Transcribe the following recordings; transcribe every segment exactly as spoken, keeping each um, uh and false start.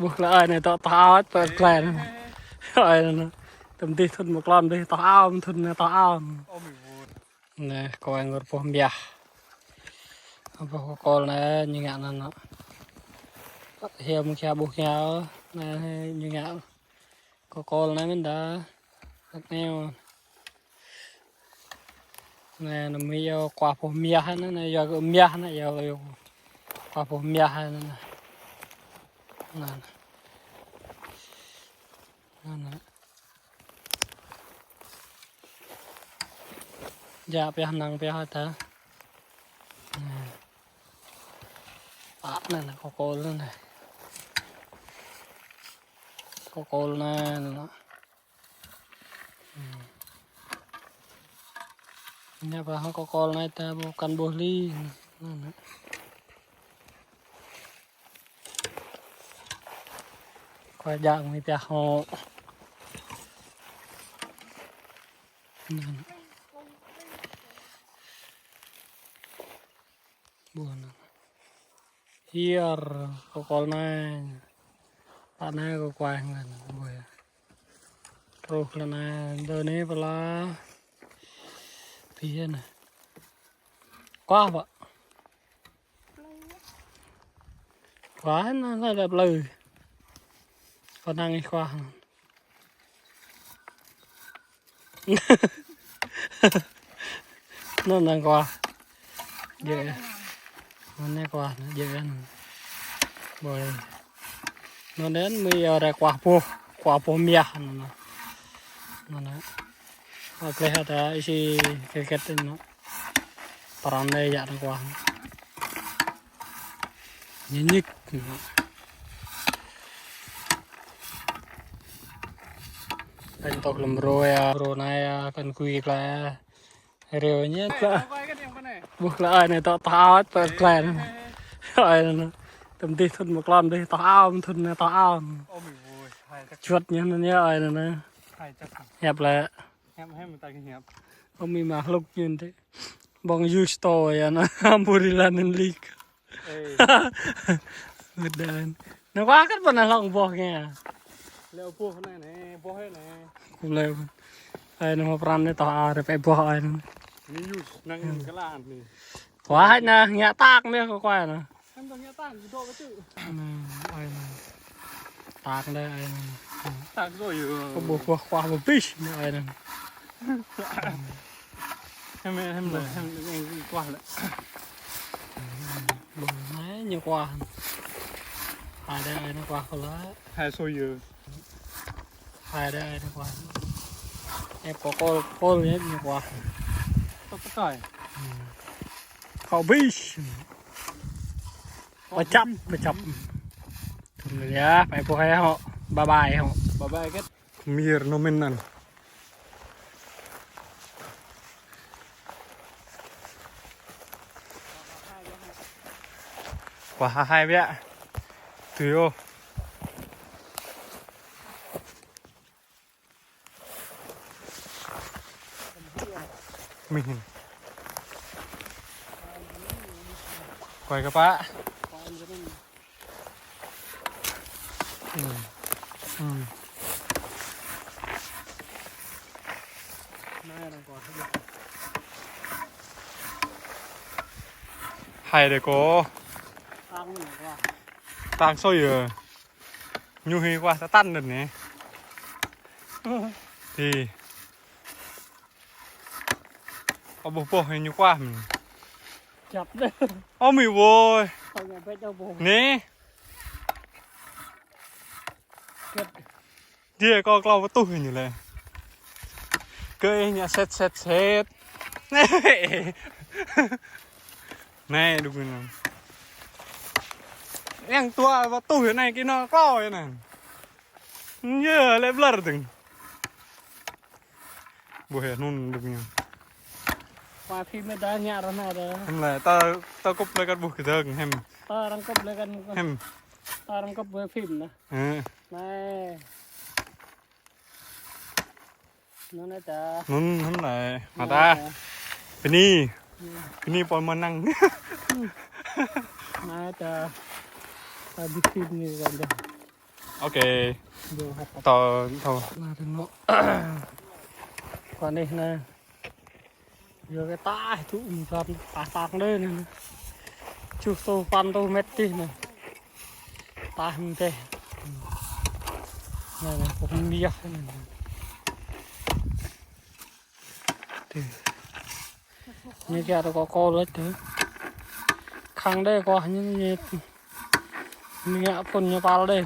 Ƀuh lĕ ơi anai tŏ tŏ ao, tŏ klai anai. Ơi anai. Tơm dih thŭn mơ̆ klon dih tŏ ao, thŭn anai tŏ ao. Anai, kơ wai ngor boh mơyah. Boh kơkol anai, ñu ngă anŭn. Hiam kia ƀuh kia, anai, ñu ngă. Kơkol anai mơ̆n đa. Hăt neo. Anai, anai mơ̆ yua kua boh mơyah anai, anai yua kơ mơyah anai, yua, yua kua boh mơyah anai, anai. Anai, anai. Anai. Djă pioh năng pioh ta. Anai. Anai, anai, kơkol anai. Kơkol anai, anai. Anai. Anai pă hŏ kơkol anai ta ƀu kăn ƀuh li. Anai, anai. Kua djă mơ̆ pioh hŏ. Anai, anai. Ƀuh anŭn. Hiar, kơkol anai. Pă anai kơkuai ngăn, ƀuh yơh. Truh lĕ anai, dơ anai pơla. Pia anai. Kua pă? Kua anai, anai lĕ plư. Kua năng ih kua. Anŭn năng kua. Djơ̆. Anai kua, djơ̆ anŭn. Ƀơi. Anŭn anai mơ̆ yua rai kua boh, kua boh mơyah anŭn. Anŭn anai. Ơ, kleh hă ta isi kơket anŭn. Pran anai yă anŭn kua. Ñik ñik. Kăn tŏk lăm rô yơh, rô anai yơh, kăn kui klă yơh. Rêu ñĕt klă. Ƀuh klă ơi anai tŏ tŏ ao, tŏ klă anai. Ơi anai. Tơm dih thŭn mơ̆ klon dih tŏ ao, thŭn anai tŏ ao. Čuăt ñu anai ơi anai. Hiăp lĕ. Hiăp, hiăp, ta kơ hiăp. Ơ mĭ mă hlŭk ñu anai. Ƀơ̆ng yus tô yơh anai. Ambu ri lan anai lik. Ê. Gơ̆ đan. Anai kua kơ pơ anai hlŏng boh kia. Lĕ boh anai anai, boh anai. Kơ lĕ. Ơi anai mơ̆ pran anai tŏ ao rai pĕ boh ơi anai. Anai yus, năng kơ lan anai. Kua hă anai, ngă tak anai kơ kua anai. Hăm tŏ ngă tak, dŏ kơ tŭ. Anai, ơi anai. Tak anai, ơi anai. Tak dŏ yơh. Kơ ƀuh kua kua ƀuh pih anai ơi anai. Hăm, hăm lĕ, hăm lĕ, hăm kua lĕ. Ƀuh anai ñu kua. Hai đe ơi anai kua kơ lĕ. Hai sui yơh. Hai đe ơi anai kua. Ĕp kơkol, kơkol ñu kua. Tŏk tơkai. Kâo ƀĭ. Pơčăp, pơčăp. Thun yơh, pă ƀuh hă. Bye bye hă. Bye bye kĕt. Mir nô mĭn anŭn. Kua ha hai biă. Tui ôh. Mĭn. Kuai kơ pă. Hm. Hm. Hai đe kơ. Tang sui yơh. Ñu hĭ kua tơtăn đơ̆n anai. Thì. Ơ ƀuh ƀuh ñu kua mĭn. Čăp đe. Ơ mĭ ơi. Kâo ngă pĕ čô ƀuh. Anai. Kĕt. Dia kâo klâo pơtuh ñu lĕ. Kơ ih ngă set set set. Anai, đuh anai. Yang tua pơtuh anai kơ ñu klâo anai. Yơh, lĕ blơr tơ̆ng. Ƀuh yơh anŭn đuh ñu. Kua phim mơ̆ đa ngă ră anai đa. Hăm lĕ, ta, ta kŭp lĕ kăn ƀuh kơdơ̆ng, hăm. Ta arăng kŭp lĕ kăn. Hăm. Ta arăng kŭp ƀơi phim anai. Hă. Anai. Anŭn anai ta. Anŭn hăm lĕ. Mă ta. Anai ta. Bơni. Hm. Bơni pô mơnăng. Anai ta. Ta ƀĭ phim anai kăn đa. Ok. Tơ, tơ. Anai tơ nŏ. Kơ anai anai. Yua kơ taih tŭ mơ̆n, taih tang đơi anai. Tơjuh rơtuh, păn rơtuh met tih anai. Taih mơ̆n tih. Anai, anai, kơ mơ̆n biah anai. Tih. Ñu kiăng tơ kơ kơ lĕ tih. Khăng đơi kơ ñu, ñu, ñu ngă phun ñu păl đơi.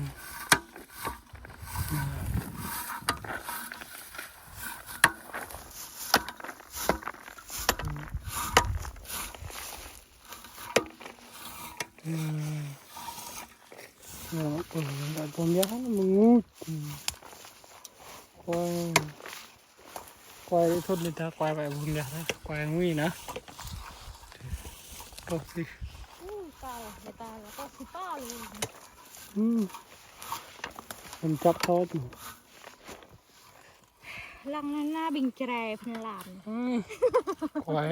Ơ, ơ, ơ, ƀơ̆ mơyah anŭn mơ̆ng ngui. Kơ Kuai thut lĕ ta, kuai ƀai bum yah ta, kuai ngui anai. Kơ si. Ui, ta lah, ta lah, kơ si ta lah. Hmm. Hăm čăp thot. Lăng anai anai ƀing čơrai pơnlan. Hmm. Kuai.